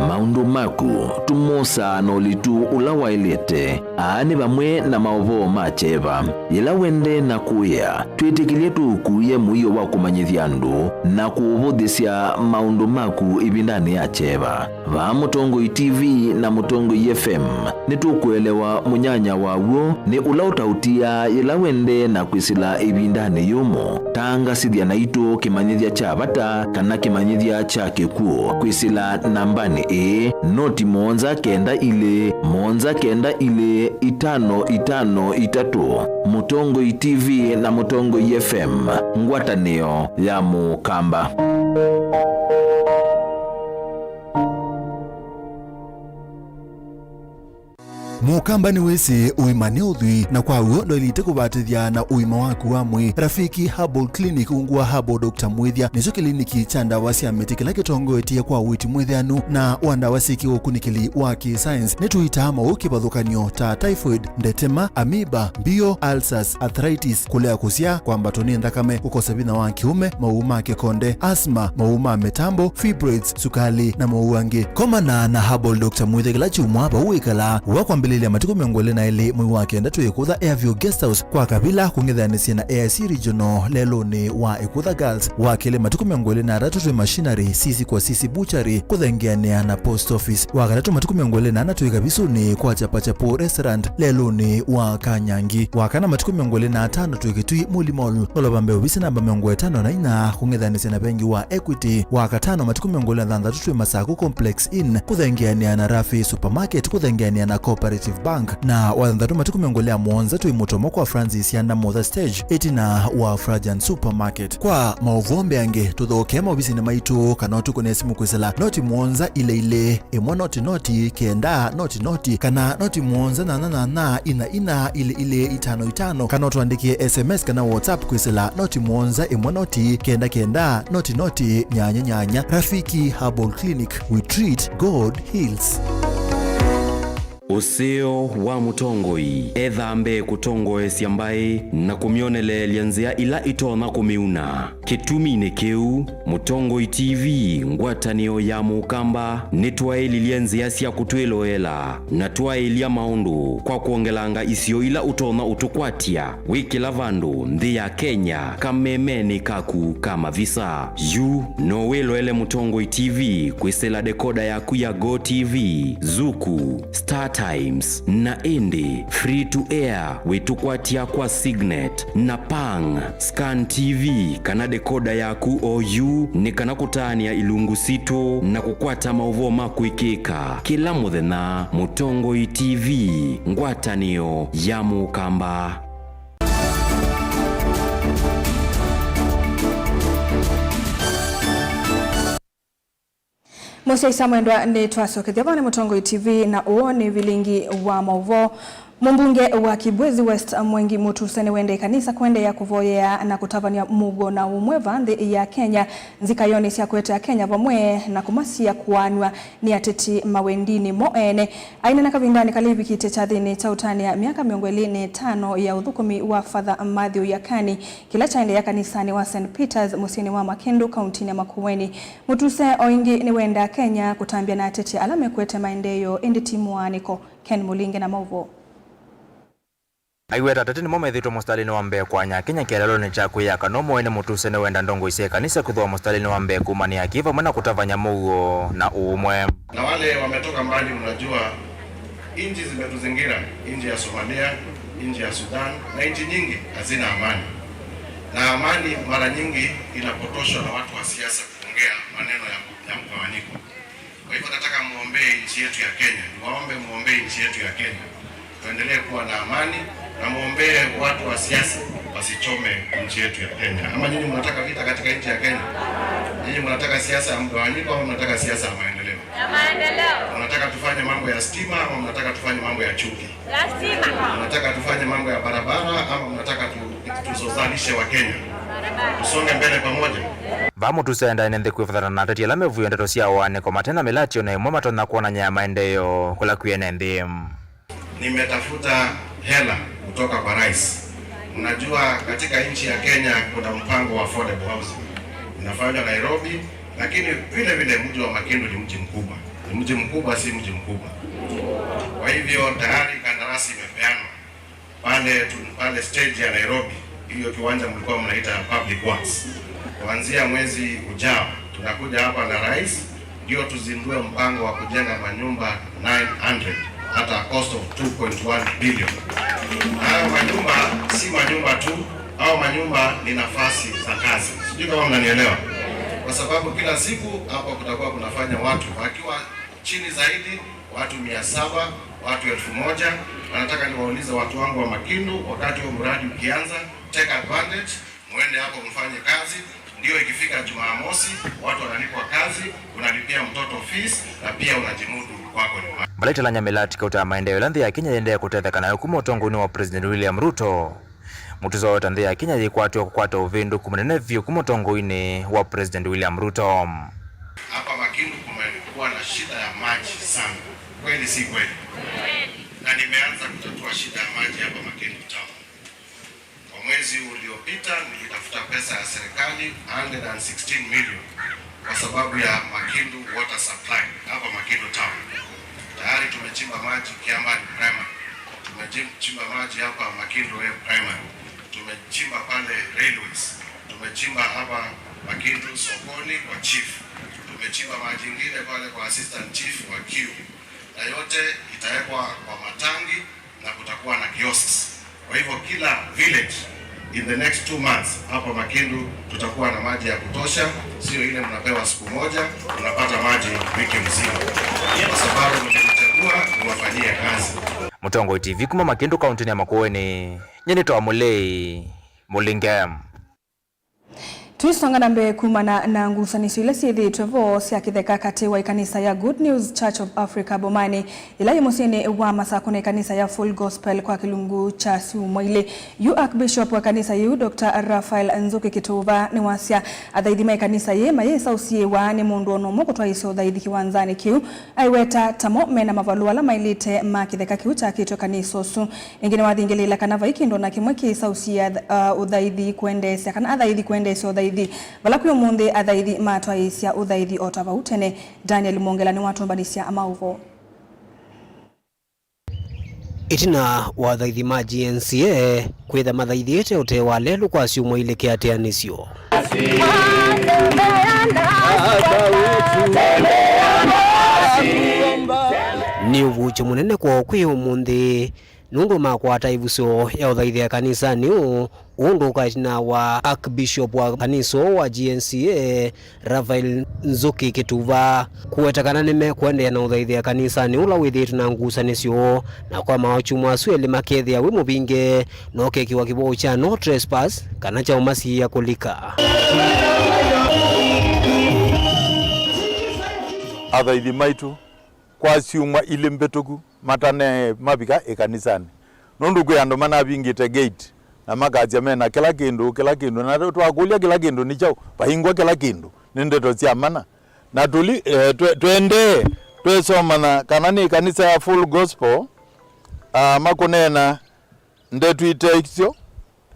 Maũndũ maku tũmosaa na ũlitu ũla waĩlĩte. Aa nĩ vamwe na maũvoo ma kyeva. Yĩla wendee na kũĩa, twĩtĩkĩlye tũũkuĩe mũio wa kũmanyĩthya andũ na kũũvũthĩsya maũndũ maku ĩvindanĩ ya kyeva. Vaa Mũtongoi T V na Mũtongoi F M, nĩtũkũelewa mũnyanya wa w'o nĩ ũla ũtaũtiaa yĩla wendee na kwĩsĩla ĩvindanĩ yũmũ. Tangasĩthya naitũ kĩmanyĩthya kya vata kana kĩmanyĩthya kya kĩkw'ũ kwĩsĩla nambanĩ ĩĩ, noti mũonza kenda ilĩ, mũonza kenda ilĩ, itano itano itatũ. Mũtongoi T V na Mũtongoi F M, ngwatanĩo ya Mũkamba. Mũkamba nĩwĩsĩ ũima nĩ ũthwii, na kwa w'o ndwaĩlĩte kũvatĩthya na ũima waku wa mwĩĩ. Rafiki Herbal Clinic, ungu wa Herbal Doctor Mwĩthya, nĩkyo kĩliniki kya ndawa sya mĩtĩ kĩla kĩtongoetye kwa ũiiti mwĩthĩanu na wa ndawa syĩ kĩũkunĩkĩli wa kĩ-science. Nĩtũitaa maũũ kĩvathũkany'o ta typhoid, ndetema, amoeba, mbio, ulcers, arthritis, kũlea kũsyaa, kwambatwa nĩ nthakame, kũkosa vinya wa kĩũme, maũũ ma kĩkonde, asthma, maũũ ma mĩtambo, fibroids, sukali, na maũũ angĩ. Komana na Herbal Doctor Mwĩthya kĩla kyumwa vau wĩkalaa, wa kwambĩlĩlya matukũ mĩongo ĩlĩ na elĩ mwei wa kenda twĩ Ĩkũtha Airview Guest House kwa Kavila, kũng'ethanĩsya na A I C Regional lelũnĩ wa Ĩkũtha Girls, wa kelĩ matukũ mĩongo ĩlĩ na atatũ twĩ Machinery, sisi kwa sisi Butchery, kũthengeanĩa na Post Office, wa katatũ matukũ mĩongo ĩlĩ na ana twĩ Kavisunĩ kwa Chapachapu Restaurant lelũnĩ wa Kanyangi, wa kana matukũ mĩongo ĩlĩ na atano twĩ Kitui Muli Mall, ũla vambe ovisi namba mĩongo ĩtano na inya kũng'ethanĩsya na vengi wa Equity, wa katano matukũ mĩongo ĩlĩ na thanthatũ twĩ Masaku Complex Inn kũthengeanĩa na Rafi Supermarket kũthengeanĩa na Cooperative Bank, na wa thanthatũ matukũ mĩongo ĩlĩ na mũonza twĩ Mũtomo kwa Francis Yanda Motha Stage ĩtina wa Frajan Supermarket. Kwa maũvoo mbeange, tũthokee maovisinĩ maitũ kana ũtũkũne simũ kwĩsĩla noti mũonza ilĩ ilĩ, ĩmwe noti noti, kenda noti noti, kana noti mũonza nyanya nyanya, ina ina, ilĩ ilĩ, itano itano, kana ũtũandĩkĩe S M S kana WhatsApp kwĩsĩla noti mũonza ĩmwe noti, kenda kenda, noti noti, nyanya nyanya. Rafiki Herbal Clinic, we treat, God heals. Ũseo wa mũtongoi ethaa mbee kũtongoesya mbaĩ na kũmyoneleelya nzĩa ila itonya kũmĩuna. Kĩtuminĩ kĩu, Mũtongoi T V, ngwatanĩo ya Mũkamba, nĩtwaĩlilye nzĩa sya kũtwĩloela na twaĩlya maũndũ kwa kwongelanga isio ila ũtonya ũtũkwatya wĩ kĩla vandũ nthĩ ya Kenya kamemenĩ kaku ka mavisa. Yu no wĩloele Mũtongoi T V kwĩsĩla dekoda yaku ya Go T V, Zuku, Star Times, na ĩndĩ free to air wĩtũkwatya kwa Signet na Pang. Scan T V kana dekoda yaku oyu nĩ kana kũtaanĩa ilungu sitũ na kũkwata maũvoo ma kwĩkĩka kĩla mũthenya. Mũtongoi T V, ngwatanĩo ya Mũkamba. Mũsyaĩĩsya mwendwa, nĩtwasokethya vaa nĩ Mũtongoi T V na ũũ nĩ vilingi wa maũvoo. Mũmbunge wa Kibwezi West Mwengi Mutuse nĩwendee kanisa kũendeea kũvoyea na kũtavany'a mũuo na ũmwe vaa nthĩ ya Kenya, nzikayonĩ sya kũete Akenya vamwe na kũmasia kũaanw'a nĩ ateti mawendinĩ mo ene. Aineena kavindanĩ kala ĩvikĩte kyathĩnĩ kya ũtanĩa myaka mĩongo ĩlĩ na ĩtano ya ũthũkũmi wa Father Matthew Yakani, kĩla kyaendeea kanisanĩ wa Saint Peters mũsyĩnĩ wa Makindu, kauntinĩ ya Makueni. Mutuse o ĩngĩ nĩwendaa Kenya kũtambya na ateti ala mekwete maendeeo, ĩndĩ ti mũaanĩko. Ken Mulinge na maũvoo. Aiweta ateti nĩmo methĩĩtwe mũsitalĩnĩ wa mbee kwanya Akenya kĩeleelonĩ kya kwĩyaka, no mwene Mutuse nĩwenda ndongoi sya ĩkanisa kwĩthĩwa mũsitalĩnĩ wa mbee kũmanĩa kĩ vamwe na kũtavany'a mũuo na ũũmwe. Na wale wametoka mbali, mnajua nchi zimetuzingira, nchi ya Somalia, nchi ya Sudan na nchi nyingi hazina amani. Na amani mara nyingi inapotoshwa na watu wa siasa kuongea maneno ya, ya mgawanyiko. Kwa hivyo nataka muombee nchi yetu ya Kenya, niwaombe muombee nchi yetu ya Kenya, tuendelee kuwa na amani, na muombee watu wa siasa wasichome nchi yetu ya Kenya. Ama nyinyi mnataka vita katika nchi ya Kenya? Nyinyi mnataka siasa ya mgawanyiko ama mnataka siasa ya maendeleo? Ya maendeleo. Mnataka tufanye mambo ya stima ama mnataka tufanye mambo ya chuki? Ya stima. Mnataka tufanye mambo ya barabara ama mnataka tu, tuzozalishe wa Kenya? Barabara. Tusonge mbele pamoja. Vaa Mutuse endae nĩ nthĩ kwĩvathana na ateti ala mevũĩa ndeto sya ũaanĩko mate na mĩlatyo na ĩmwe matonya kwonany'a maendeeo kũla kwĩ ene nthĩ. Nimetafuta hela kutoka kwa rais. Mnajua katika nchi ya Kenya kuna mpango wa affordable housing unafanywa Nairobi, lakini vile vile mji wa Makindu ni mji mkubwa. Ni mji mkubwa, si mji mkubwa. Kwa hivyo tayari kandarasi imepeanwa pale tu, pale stage ya Nairobi. Hiyo kiwanja mlikuwa mnaita public works. Kuanzia mwezi ujao tunakuja hapa na rais ndio tuzindue mpango wa kujenga manyumba nine hundred at a cost of two point one billion. Hayo manyumba si manyumba tu, hayo manyumba ni nafasi za kazi. Sijui kama mnanielewa, kwa sababu kila siku hapo kutakuwa kunafanya watu wakiwa chini zaidi, watu mia saba, watu elfu moja. Nataka niwaulize watu wangu wa Makindu, wakati huo mradi ukianza, take advantage, muende hapo mfanye kazi, ndio ikifika Jumamosi, watu wanalipwa kazi, unalipia mtoto fees, na pia unajimudu kwako nyumbani. Vala italany'a mĩlatĩ kauta maendeeo ĩla nthĩ ya Kenya yĩendee kũtetheka nayo kuma ũtongoinĩ wa President William Ruto, Mutuse waweta nthĩ ya Kenya yĩkwatĩwa kũkwata ũvĩndũku mũnene vyũ kuma ũtongoinĩ wa President William Ruto. Hapa Makindu kumekuwa na shida ya maji sana. Kweli si kweli? Na nimeanza kutatua shida ya maji hapa Makindu town. Kwa mwezi uliopita nilitafuta pesa ya serikali, hundred and sixteen million, kwa sababu ya Makindu water supply hapa Makindu town. Tayari tumechimba maji Kiambani Primary. Tumechimba maji hapa Makindu A Primary. Tumechimba pale railways. Tumechimba hapa Makindu sokoni kwa chief. Tumechimba maji ingine pale kwa assistant chief wa Q. Na yote itawekwa kwa matangi na kutakuwa na kiosks. Kwa hivyo kila village in the next two months hapa Makindu tutakuwa na maji ya kutosha, sio ile mnapewa siku moja, unapata maji wiki mzima. Kwa sababu mlichagua tuwafanyie kazi. Mũtongoi T V kuma Makindu, kauntinĩ ya Makueni, nyie nĩtawa Mũlei Mũlinge. Tũisonga na mbee kumana na ngusanĩsyo ila syĩthĩĩtwe vo sya kĩtheka katĩ wa ĩkanisa ya Good News Church of Africa Bomani, ĩla yĩ mũsyĩnĩ wa Masakũ, na ĩkanisa ya Full Gospel kwa kĩlungu kya syumwa ilĩ. Yu Archbishop wa ĩkanisa yĩu, Doctor Raphael Nzuki Kituva, nĩwasya athaithi ma ĩkanisa yĩĩ mayĩsa ũsiĩĩwa nĩ mũndũ o na ũmwe kũtwaĩĩsya ũthaithi kĩwanzanĩ kĩu, aiweta tamo mena mavalũa ala maĩlĩte ma kĩtheka kĩu kyakĩtwe kanisa ũsu. Ĩngĩ nĩwathingĩlĩĩla kana vai kĩndũ o na kĩmwe kĩĩsa ũsiĩĩa, uh, ũthaithi kũendeesya, kana athaithi kũendeesya ũthaithi. Vala kwĩ ũmũnthĩ, athaithi matwaĩĩsya ũthaithi o ta vau tene. Daniel Mwongela nĩwatũmbanĩsya maũvoo. Ĩtina wa athaithi ma G N C A kwĩtha mathaithĩte ũtee wa lelũ kwa syumwa ilĩ kĩatĩanĩsyo, nĩ ũvuũkyo mũnene kwoo kwĩ ũmũnthĩ. Nũndũ makwata ĩvuso ya ũthaithĩa kanisanĩ ũũ, ũndũ ũka ĩtina wa Archbishop wa kanisa ũũ wa G N C A, Raphael Nzuki Kituva, kũweta kana nĩmekũendeea na ũthaithĩa kanisanĩ ũla wĩthĩĩtwe na ngusanĩsyo, na kwa maokyumwa asu elĩ makethĩa wĩ mũvinge, na ũkekĩwa kĩvoo kya no trespass, kana kya ũmasiĩĩa kũlika. Athaithi maitũ kwa syumwa ilĩ mbĩtũku matane mavika ĩkanisanĩ, nũndũ kwĩ andũ manavingĩte gate na makasya mena kĩla kĩndũ, kĩla kĩndũ, na twakũlya kĩla kĩndũ nĩ kyaũ, vaingwa kĩla kĩndũ, nĩ ndeto sya mana. Na tũli, eh, twe-, twendee twĩsomana kana nĩ ĩkanisa ya Full Gospel, ah, makũneena ndeto ite syo,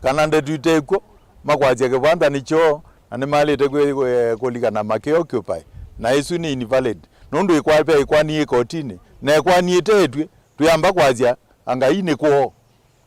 kana ndeto ite kw'o, makwasya kĩvanda nĩ kyoo, na nĩmaĩlĩte kwĩ-, kwĩ-, kũlikana makĩ occupy, na ĩsu nĩ invalid, nũndũ ĩkwa-, ve ĩkwani ĩ kotinĩ, na ĩkwani ĩteetw'e, twĩamba kwasya, "Angai nĩ kwoo,"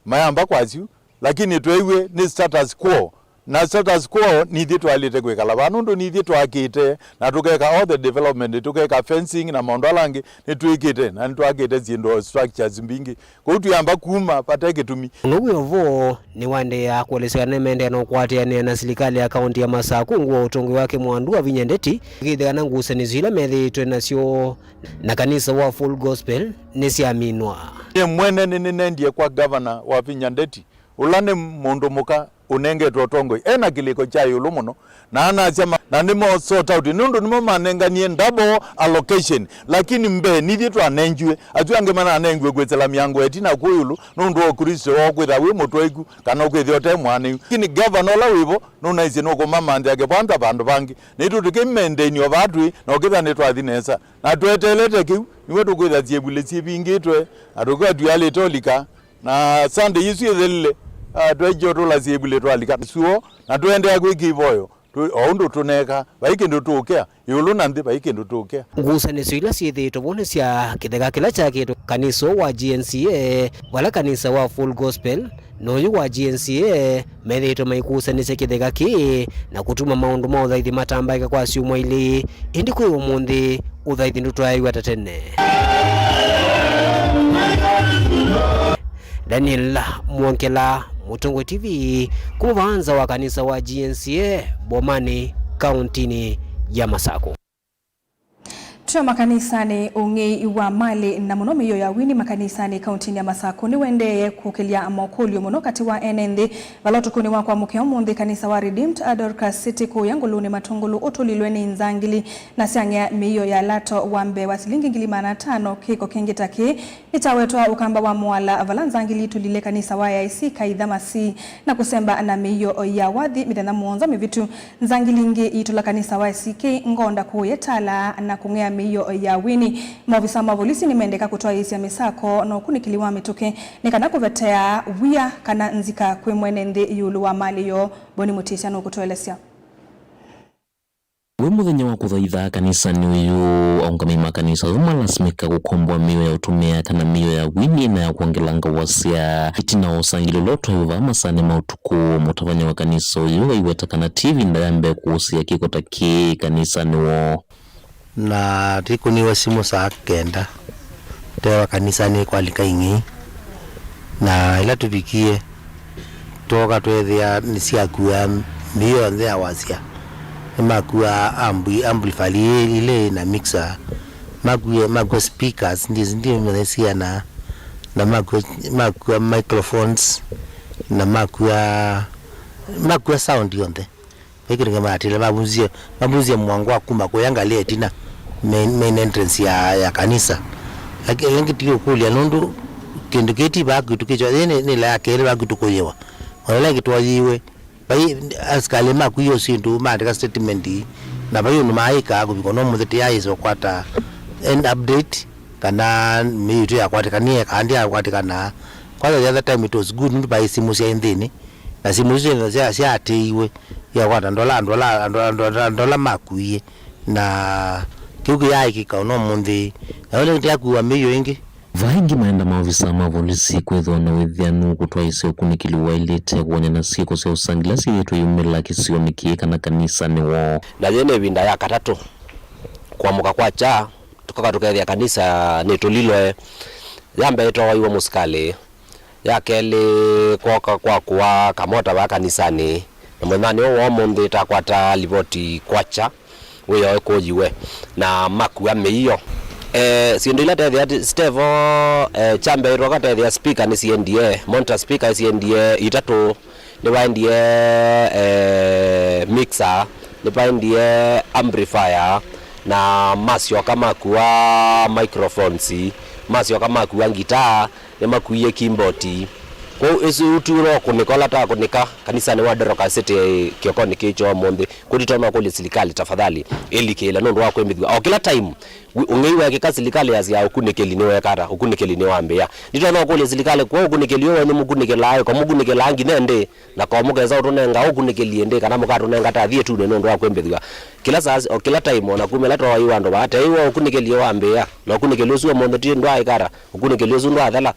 mayamba kwasya, lakini tweew'e nĩ status quo, na status quo nithyĩ twaĩlĩte kwĩkala vaa, nũndũ nithyĩ twakĩte, na tũkeka all the development, tũkeka fencing na maũndũ ala angĩ nĩtwĩkĩte, na nĩtwakĩte syĩndũ o structures mbingĩ. Kwoou twĩamba kuma vate kĩtumi. Ũndũ wĩ o vo nĩwaendeea kũelesya kana nĩmaendeea na ũkwatĩanĩa na silikalĩ ya kaũntĩ ya Masakũ ungu wa ũtongoi wa Kĩmwandu wa Vinya Ndeti, kĩthĩkana ngusanĩsyo ila methĩĩtwe nasyo na kanisa wa Full Gospel nĩsyaminwa. Nyie mwene nĩnĩnendie kwa gavana wa Vinya Ndeti, ũla nĩ mũndũ mũka ũnengetwe ũtongoi, e na kĩlĩko kya ĩũlũ mũno, na anasya ma-, na nĩmo sort out, nũndũ nĩmo manenganie double allocation, lakini mbee nithyĩ twanengiwe. Asu angĩ mananengiwe kwĩsĩla mĩango ya ĩtina kũũ ĩũlũ nũndũ wa Ũklĩsto woo kwĩthĩwa wĩ mũtwaĩku kana ũkĩthĩa ũte mwaanĩu. Lakini gavana ũla wĩ vo nũnaisye nũkũmamanthĩa kĩvanda vandũ vangĩ. Naitũ tũkĩmaintain o vaa twĩ, na ũkĩthĩa nĩtwathi nesa. Na tweteelete kĩu, nĩw'o tũkwĩtha syĩvulĩ syĩvingĩtwe, na tũkwĩtwa tũyalĩte ũlika. Na Sunday ĩsu ĩthelile, ah, twaĩkĩe ũtũla syĩvulĩ twalika syũo, na tũendeea kwĩkĩa ivoyo, tũ-, o ũndũ tũneeka, vai kĩndũ tũũkĩa, ĩũlũ na nthĩ vai kĩndũ tũũkĩa. Ngusanĩsyo ila syĩthĩĩtwe vo nĩ sya kĩtheka kĩla kyakĩtwe kanisa ũũ wa G N C A, vala kanisa wa Full Gospel na ũyũ wa G N C A methĩĩtwe maikusanĩsya kĩtheka kĩĩ na kũtuma maũndũ ma ũthaithi matambaĩka kwa syumwa ilĩ, ĩndĩ kwĩ ũmũnthĩ ũthaithi ndũtwaĩw'a ta tene. Daniel Mwongela, Mũtongoi T V, kuma vaa nza wa kanisa wa G N C A Bomani, kaũntinĩ ya Masakũ. Twĩ makanisanĩ, ũng'ei wa malĩ na mũno mĩio ya wini makanisanĩ kaũntinĩ ya Masakũ nĩũendee kũkĩlya makũlyo mũno katĩ wa ene nthĩ, vala ũtukũnĩ wa kwamũkĩa ũmũnthĩ kanisa wa Redeemed Dorcas City kũũya Ngũlũnĩ Matũngũlũ ũtũlilwe nĩ nzangili na syang'ea mĩio ya lato wa mbee wa silingi ngili maana atano. Kĩko kĩngĩ ta kĩĩ nĩkyawetwa Ũkamba wa Mwala, vala nzangili itũlile kanisa wa A I C Kaitha Masi na kũsemba na mĩio ya wathi mĩthenya mũonza mĩvitu. Nzangili ingĩ iitũla kanisa wa A I C K Ngonda kũũya Tala na kũng'ea mĩio ya wini. Maovisa ma volisi nĩmendeka kũtwaĩĩsya mĩsako na ũkunĩkĩli wa mĩtũkĩ nĩ kana kũvetea wia kana nzika kwĩ mwene nthĩ ĩũlũ wa malĩ yoo. Boni Mũtĩsya nũkũtũelesya. Wĩ mũthenya wa kũthaitha kanisanĩ ũyũ, aũngamĩi ma kanisa ũyũ malasimĩka kũkomboa mĩio ya ũtũmĩa kana mĩio ya wini na ya kwongelanga wasya. Ĩtina wa ũsangĩli ũla ũtwaĩwe vaa masaanĩ ma ũtukũ, mũtavany'a wa kanisa ũyũ aiweta kana ti ĩvinda ya mbee kũũsĩĩa kĩko ta kĩĩ kanisanĩ woo. Na tũikũnĩwe simũ saa kenda tweewa kanisanĩ kwalika ing'ei, na ĩla tũvikie, twooka tweethĩa nĩsyakua mĩio yonthe ya wasya. Nĩmakua ampli-, amplifier ilĩ na mixer, makua, makua speakers, ndi-, ndimanya siana, na makua, makua microphones, na makua, makua sound yonthe. Vai kĩndũ kĩmwe atĩle mavunzie, mavunzie mũango wa kuma kũya ngalĩ ya ĩtina, main, main entrance ya, ya kanisa. Lakini ĩngĩ ti ũkũlya nũndũ kĩndũ kĩĩ ti vaa kwitũ kĩkyo, yĩ nĩ, nĩ ĩla ya kelĩ vaa kwitũ kũyĩwa. Ona ĩla ĩngĩ twoyiwe, vai asikalĩ makuie ũsyĩndũ, maandĩka statement, na vai ũndũ maaĩkaa kũvika ona ũmũnthĩ tĩyaĩsa ũkwata an update kana mĩĩ itũ yakwatĩkanie kana ndyakwatĩkana. Kwanza the other time it was good nũndũ vaĩ simũ syaĩ nthĩnĩ, na simũ isu sya, sya, syaatĩiwe yakwata ndola, ndola, ndola, ndola, ndola makuie, na kĩu kĩyaaĩkĩka ona ũmũnthĩ. Na ĩla ĩngĩ tĩyakuwa mĩio ĩngĩ. Vaa ĩngĩ maenda maovisa ma volisi kwĩthĩwa na wĩthĩanu kũtwaĩsya ũkunĩkĩli waĩlĩte kũanĩa na syĩko sya ũsangĩla syĩthĩĩtwe iyumĩla kĩsionĩ kĩĩ kana kanisanĩ woo. Na yĩĩ nĩ ĩvinda ya katatũ kũamũka kwakya tũkoka tũkethĩa kanisa nĩtũlilwe. Ya mbee ĩtowaiwe mũsikalĩ, ya kelĩ kwoka kwa kũa kamota vaa kanisanĩ, na mũthenyanĩ ũũ wa ũmũnthĩ takwata livoti kwakya wĩoo ĩkũyiwe na makua mĩio. Eh, syĩndũ ila tethĩa ti-, sitevo, eh, kya mbee twoka tethĩa speaker nĩsiendie, monitor speaker ĩsiendie itatũ, nĩvaendie, eh, mixer, nĩvaendie amplifier, na masyoka makua microphones, masyoka makua ngitaa, nĩmakuie keyboard. Kwoou ĩsu tu no kũnĩka ũla twakũnĩka kanisanĩ wa Dorcas City kĩokonĩ kĩĩ kya ũmũnthĩ. Kũu nditonya kũlya silikalĩ tafadhali ĩlikĩle nũndũ wa kwĩmbĩthw'a o kĩla time. Wi-, ũng'ei wekĩka silikalĩ yasya ũkunĩkĩli nĩweka ata? Ũkunĩkĩli nĩwambĩĩa. Nditonya kũlya silikalĩ kũũ ũkunĩkĩli ũũ wenyu mũkunĩkĩlaa ĩ, ko mũkunĩkĩlaa nginya ĩndĩ, na ko mũkesa ũtũnenga ũkunĩkĩli ĩndĩ, kana mũkatũnenga ta athiĩtunĩ nũndũ wa kwĩmbĩthw'a. Kĩla saa, o kĩla time, o na kuma ĩla twawaiwa andũ vaa, te ĩw'o ũkunĩkĩli ũũ wambĩĩa, na ũkunĩkĩli ũsu ũmũnthĩ ti ndwaĩka ata? Ũkunĩkĩli ũsu ndwathela.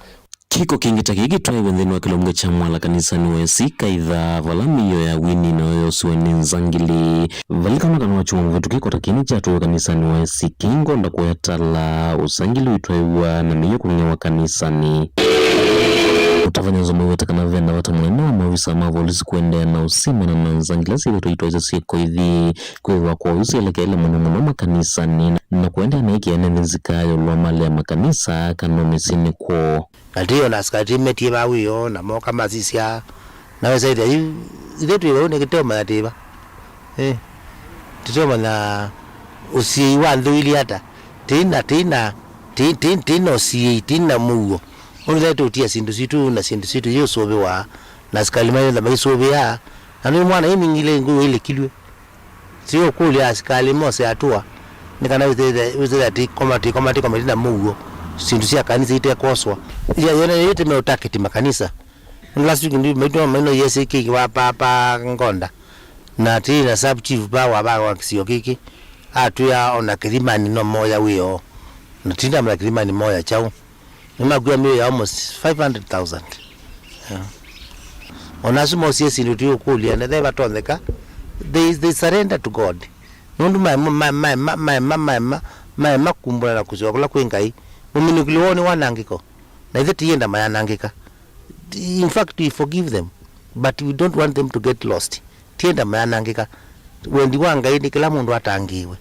Kĩko kĩngĩ ta kĩĩ kĩtwaiwe nthĩnĩ wa kĩlungu kya Mwala kanisanĩ wa A C Kaitha, vala mĩio ya wini nayo yosiwe nĩ nzangili. Valikana kana wa kyumwa mũvĩtũku kĩko ta kĩĩ nĩkyatwaiwe kanisanĩ wa A C Kĩngonda kũya Tala, ũsangili ũitwaiwa na mĩio kũng'ewa kanisanĩ. Ũtavany'a nzoma wĩweta kana ve na vata mũnene wa maovisa ma volisi kũendeea na ũsimana na nzangila syĩthĩtwe itwaisya syĩko ithi, kwĩthĩwa kwoou syelekeele mũno mũno makanisanĩ, na kũendeea na ĩkĩa nene nzika ya ũlũamalĩa makanisa kana o mĩsyĩnĩ kwoo. Na tĩyo na asikalĩ tĩmetie vaa wĩoo, na mooka masisya, na wĩsa ĩthĩa yu, ithyĩ twĩ vau nĩkĩ tũteũmanya tĩ va? Eh, tũteũmanya ũsiĩi wa nthĩ ũilyĩ ata? Tĩna, tĩna, tĩ-, tĩ-, tĩna ũsiĩi, tĩna mũuo. Ũndũ tũtia syĩndũ sitũ na syĩndũ sitũ yĩũsũvĩwa, na asikalĩ maitha maisũvĩa, na nĩ mwana ĩmingile ngũĩ ĩlĩkilw'e. Ti ũkũlya asikalĩ mose atua, nĩ kana wĩsĩthe, wĩsĩthe ati koma, ti koma, ti koma, tina mũuo, syĩndũ sya kanisa itekwoswa. Ya, yona yĩte me ũtakĩti makanisa. Last week ndi maitũ maino yesi kiki wa pa, pa Ngonda. Na ti na sub chief pa wa, wa, wa kisio kiki. Atwĩa ona Kilimani no moya wĩoo. Na tinda mna Kilimani moya chau. Nĩmakua mĩio ya almost five hundred thousand. Yeah. Ona asu mosie syĩndũ tũikũlya, na they vatonyeka, they, they surrender to God. Nũndũ maema, maema, maema, maema, maema kumbũla na kũsyoka kũla kwĩ Ngai. Mũminũkĩlyo woo nĩ wanangĩko, na ithe tienda mayanangĩka. In fact, we forgive them, but we don't want them to get lost. Tienda mayanangĩka. Wendi wa Ngai nĩ kĩla mũndũ atangĩĩwe.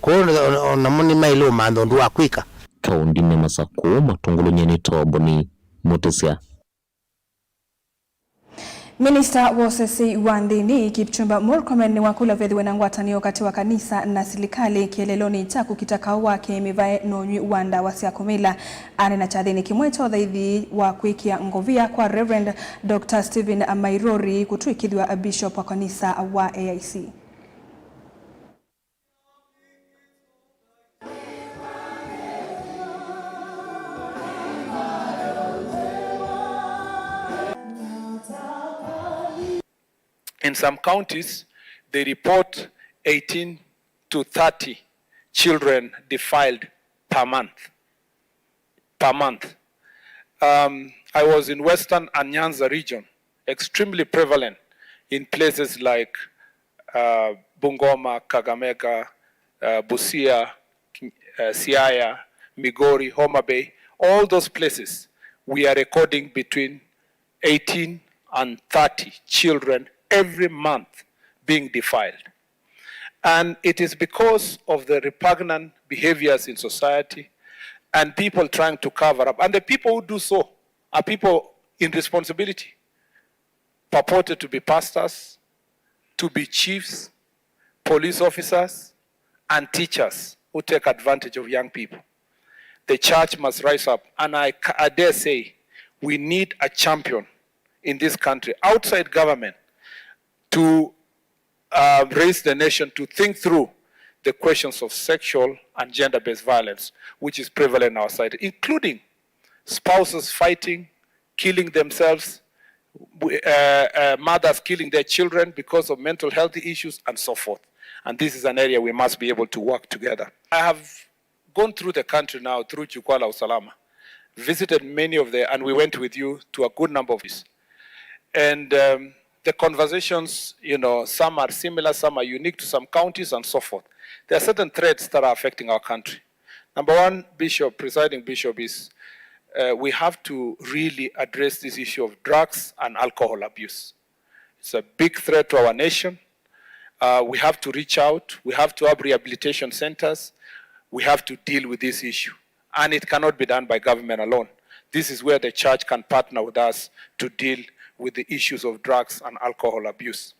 Kwoou ona, ona, onamo nĩmaĩle ũmantha ũndũ wa kwĩka. Kaũndinĩ Masakũ, matũngũlũny'e nĩ Toboni Mũtĩsya. Minista wa ũsesei wa nthĩnĩ, Kipchumba Murkomen, nĩwakũlw'a vethĩwe na ngwatanĩo katĩ wa kanisa na silikalĩ kĩeleelonĩ kya kũkita kaũ wake mĩvae na ũnyw'i wa ndawa sya kũmila. Aneena kyathĩnĩ kĩmwe kya ũthaithi wa kwĩkĩa ngovia kwa Reverend Doctor Stephen Mairori kũtw'ĩkĩthw'a Bishop wa kanisa wa A I C. In some counties, they report eighteen to thirty children defiled per month. Per month. Um, I was in Western and Nyanza region, extremely prevalent in places like, uh, Bungoma, Kakamega, uh, Busia, Ki-, uh, Siaya, Migori, Homa Bay, all those places, we are recording between eighteen and thirty children every month being defiled. And it is because of the repugnant behaviors in society and people trying to cover up. And the people who do so are people in responsibility, purported to be pastors, to be chiefs, police officers, and teachers who take advantage of young people. The church must rise up, and I, ca- I dare say we need a champion in this country outside government to uh, raise the nation to think through the questions of sexual and gender-based violence, which is prevalent in our society, including spouses fighting, killing themselves, w- uh, uh, mothers killing their children because of mental health issues, and so forth. And this is an area we must be able to work together. I have gone through the country now through Jukwaa la Usalama, visited many of the, and we went with you to a good number of these. And um, the conversations, you know, some are similar, some are unique to some counties, and so forth. There are certain threats that are affecting our country. Number one, Bishop, presiding Bishop, is uh, we have to really address this issue of drugs and alcohol abuse. It's a big threat to our nation. Uh, we have to reach out. We have to have rehabilitation centers. We have to deal with this issue. And it cannot be done by government alone. This is where the church can partner with us to deal with the issues of drugs and alcohol abuse.